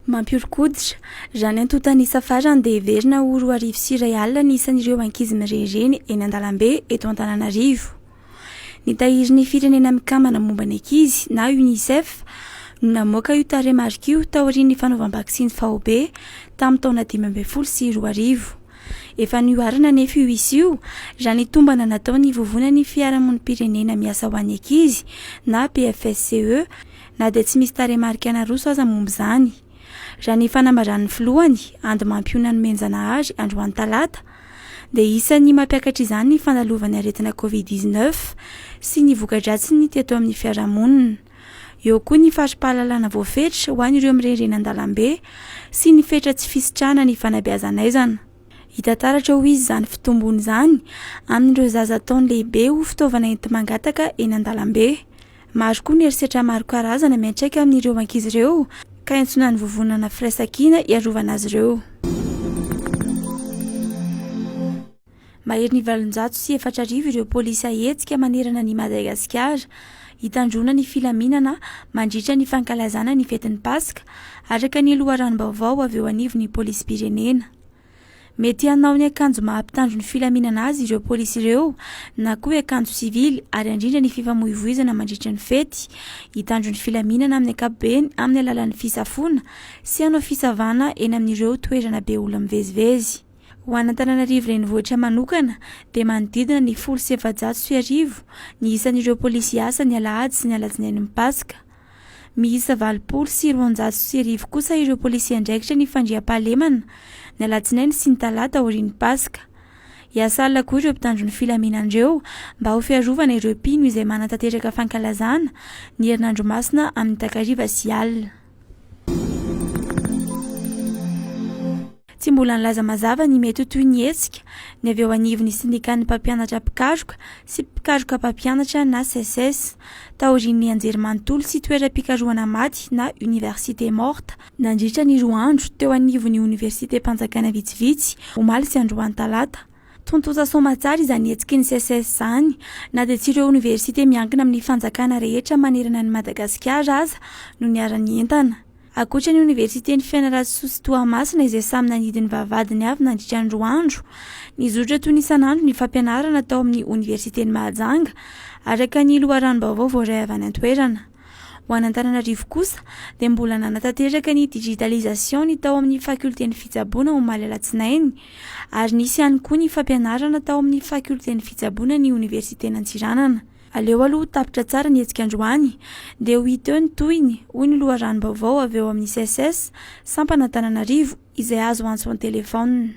Mampihoron-koditra. Raha ny antontan'isa farany dia heverina ho 2100 ny isan'ireo ankizy mirenireny eny an-dalambe eto Antananarivo. Ny Tahirin'ny Firenena Mikambana momba ny Ankizy na Unicef no namoaka io tarehimarika io taorian'ny fanaovam-baksiny faobe tamin'ny taona 2015. Efa nihoarana anefa io isa io raha ny tombana nataon'ny Vovonan'ny Fiarahamonim-pirenena miasa ho an'ny ankizy na PFSCE na dia tsy misy tarehimarika naroso aza momba izany. Raha ny fanambaran'ny filohany, Andy Mampiona Nomenjanahary, androany talata, dia isan'ny mampiakatra izany ny fandalovan'ny aretina Covid 19 sy ny voka-dratsiny teto amin'ny fiarahamonina. Eo koa ny fari-pahalalana voafetra ho an'ireo mirenireny an-dalambe sy ny fetra tsy fisitrahana ny fanabeazan'aizana. Hita taratra hoy izy izany fitombony izany amin'ireo zaza ataony lehibe ho fitaovana enti-mangataka eny an-dalambe. Maro koa ny herisetra maro karazana miantraika amin'ireo ankizy ireo ka iantsoana ny vovonana firaisankina hiarovana azy ireo. Maherin'ny 4800 ireo polisy hahetsika manerana an'i Madagasikara hitandroana ny filaminana mandritra ny fankalazana ny fetin'ny Paska, araka ny loharanom-baovao avy eo anivon'ny polisim-pirenena. Mety hanao ny akanjo maha mpitandro ny filaminana azy ireo polisy ireo na koa akanjo sivily ary handrindra ny fifamoivoizana mandritra ny fety, hitandro ny filaminana amin'ny ankapobeny amin'ny alalan'ny fisafoana sy hanao fisavana eny amin'ireo toerana be olona mivezivezy. Ho an'Antananarivo Renivohitra manokana dia manodidina ny 1410 ny isan'ireo polisy hiasa ny alahady sy ny alatsinain'ny Paska. Miisa 1280 kosa ireo polisy hiandraikitra ny fandriampahalemana ny alatsinainy sy ny talata aorian'ny Paska. Hiasa alina koa ireo mpitandro ny filaminana ireo mba ho fiarovana ireo mpino izay manatanteraka fankalazana ny herinandro masina amin'ny takariva sy alina. Tsy mbola nilaza mazava ny mety ho tohin'ny hetsika ny avy eo anivon'ny syndikan'ny mpampianatra mpikaroka sy mpikaroka mpampianatra na Seces, taorian'ny anjerimanontolo sy toeram-pikarohana maty na université morte nandritra ny roa andro teo anivon'ny oniversitem-panjakana vitsivitsy omaly sy androany talata. Tontosa soamatsara izany hetsiky ny Seces izany na dia tsy ireo oniversite miankina amin'ny fanjakana rehetra manerana an'i Madagasikara aza no niara-nientana. Ankoatra ny oniversiten'i Fianarantsoa sy Toamasina izay samy nanidy ny vavahadiny avy nandritra ny roa andro, nizotra toy ny isan'andro ny fampianarana tao amin'ny oniversiten'i Mahajanga, araka ny loharanom-baovao voaray avy any an-toerana. Ho an'Antananarivo kosa dia mbola nanatanteraka ny digitalisation ny tao amin'ny fakiolten'ny fitsaboana omaly alatsinainy, ary nisy ihany koa ny fampianarana tao amin'ny fakiolten'ny fitsaboana ny oniversiten'Antsiranana. Aleo aloha ho tapitra tsara ny hetsika androany dia ho hita eo ny tohiny, hoy ny loharanom-baovao avy eo amin'ny Seces, sampana Antananarivo, izay azo antso an-telefaonina.